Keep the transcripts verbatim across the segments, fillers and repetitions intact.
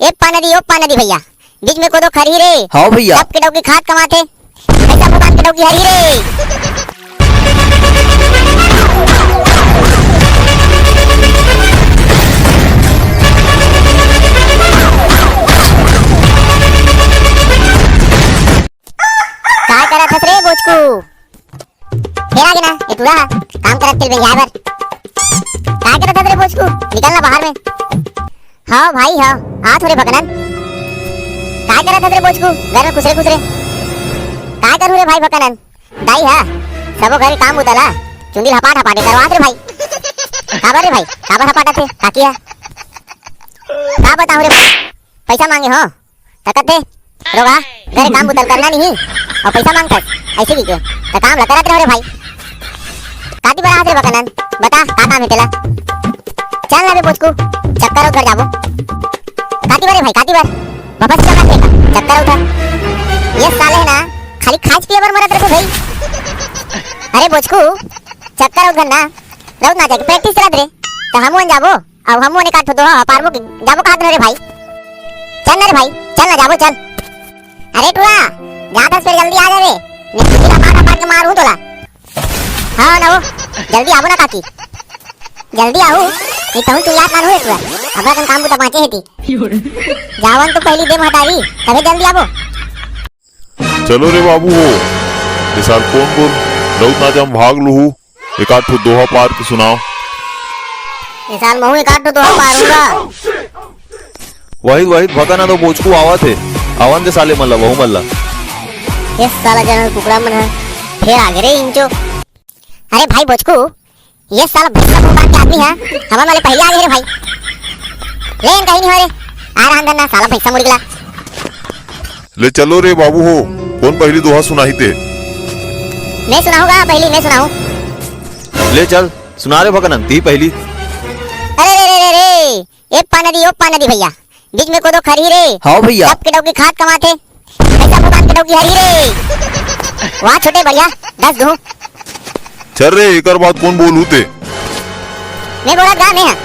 ए पाना दी, ओ पाना दी भैया, बीच में कोदो खरही रे। हाँ भैया। सबके डौकी खात कमाथे, भैया भगवान के डौकी हरी रे। काय करत हस रे बोचकू? फेर आगे ना, ये टूरा हा, काम करत तेल बेंजाय बर। काय करत हस रे बोचकू? निकल ना बाहर में। हाँ भाई, हाँ, आ थोरे भकनन। काय करत हस रे बोचकू? घर में खुसरे खुसरे। काय करू रे भाई भकनन? दाई हा, सबो घर काम उतला, चुंदी हपाट हपाटे करवात रे भाई। काबर रे भाई? काबर हपाटत हे? काकी हा? का बताऊं रे भाई? पैसा मांगे हो? त कथे, "रोगा, घरे काम बुता ल करना नहीं, अउ पैसा मांगथस, अइसे कहिके, त काम ल करत रहो रे भाई।" काती बर आत रे बकनन, बता, का काम हे तेला? चल ना बे बोचकू, चक्कर उधर जाबो। काती बर रे भाई, काती बर? वापस चल ना फेंका, चक्कर उधर। ये साले हे ना, खाली खाइच पिए बर मरत रथे भाई। अरे बोचकू, चक्कर उधर ना, रउत ना जाके practice चलत रे, त हमू मन जाबो। अब हमू मन एकाध ठो दोहा पारबो के जाबो कहत न रे भाई। चल ना रे भाई, चल ना जाबो, चल। अरे टुरा, जात हस फेर जल्दी आ जाबे। नहीं तो तेला पाट पाट के मारहूं तोला। हाँ ना हो, जल्दी आबो ना काकी। जल्दी आहू, नहीं कहूं तू याद ना हो एक बार। अब अपन काम बुता बांचे हे ती। जावन तो पहली दे महतारी, तभे जल्दी आबो। चलो रे बाबू हो, ये साल कोन कोन रउत नाचा म भाग लुहू, एकाध ठो दोहा पार के सुनाओ। ये साल महू एकाध ठो दोहा पारूंगा। वही, वही, भगा ना तो बोचकू आवत हे, आवन दे साले मन ला, वहू मन ला। ये साला जनरल कुकड़ा मन ह, फेर आगे रे इंचो। अरे भाई बोचकू, ये साला भैंसा मुंह मार के आदमी है, हमर वाले पहले आ गए रे भाई। ले इनका ही नहीं हो रे, आ रहा अंदर ना साला भैंसा मुड़ गला। ले चलो रे बाबू हो, कोन पहली दोहा सुनाही ते? मैं सुनाऊंगा पहली, मैं सुनाऊं। ले चल, सुना रे भगनन, ती पहली। अरे रे रे रे रे, ए पाना दी, ओ पाना दी भैया, बीच में कोदो खरही रे। हाँ भैया। सबके डौकी खात कमाथे, भैया भगवान के डौकी हरी रे। वाह छोटे बढ़िया, दस दू। चल रे, एकर बाद कोन बोलू ते? मैं बोलत गा, मैं हा।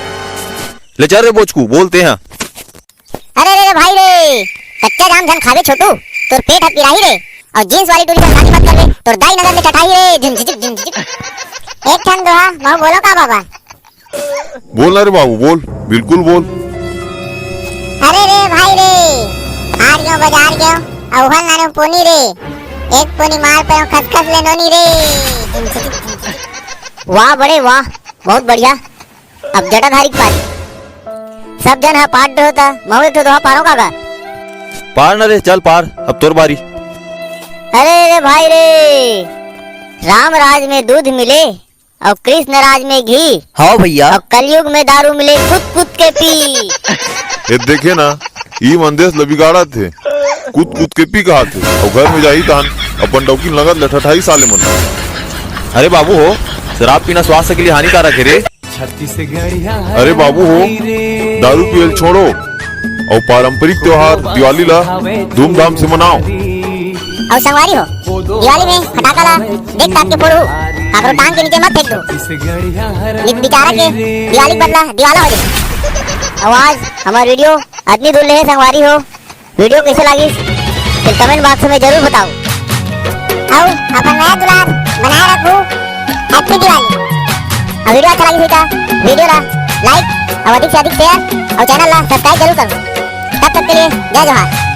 ले चल रे बोचकू, बोलते हैं। अरे रे रे भाई रे, कच्चा जाम झन खाबे छोटू, तोर पेट ह पिराही रे। अउ जींस वाली टूरी से शादी मत करबे, तोर दाई नजर ले चटाही रे। झिन झिझिक, झिन झिझिक। एक ठन दोहा, महू बोलो का बाबा? बोल ना रे बाबू, बोल, बिल्कुल बोल। अरे रे भाई रे, हार गयो बाजार गयो, अउहन लाने पोनी रे, एक पोनी मार पे खसखस ले नोनी रे। वाह बड़े वाह, बहुत बढ़िया। अब जटाधारी के पारी। सब जन ह पाट डे होता, महू एक ठो दोहा पारो का गा? पार ना रे, चल पार, अब तोर बारी। अरे रे भाई रे, राम राज में दूध मिले, अउ कृष्ण राज में घी। हाँ भैया। अउ कलयुग में दारू मिले, कूद कूद के पी। ये देखे ना, ई मन देश ल बिगाड़त हे। कूद कूद के पी कहत हे, अउ घर में जाही तहन अपन डौकी लगत ल ठठाही साले मन। अरे बाबू हो, शराब पीना स्वास्थ्य के लिए हानिकारक है रे। अरे बाबू हो, दारू पियल छोड़ो अउ पारंपरिक त्योहार दिवाली ला धूमधाम से मनाओ। अउ संगवारी हो, दिवाली में फटाका ला देख ताक के फोड़हू, काकरो टांग के नीचे मत फेंक दो। नित बेचारा के दिवाली के बदला दिवाला हो जाए। अउ आज हमार video अतनी दूर ले हे संगवारी हो, video कैसे लागिस, फिर comment box में जरूर बताओ। अउ अपन मया दुलार बनाए रखू। Happy दिवाली। अउ video अच्छा लागिस होही त video ला like अउ अधिक से अधिक share अउ channel ला subscribe जरूर करो। तब तक के लिए जय जोहार।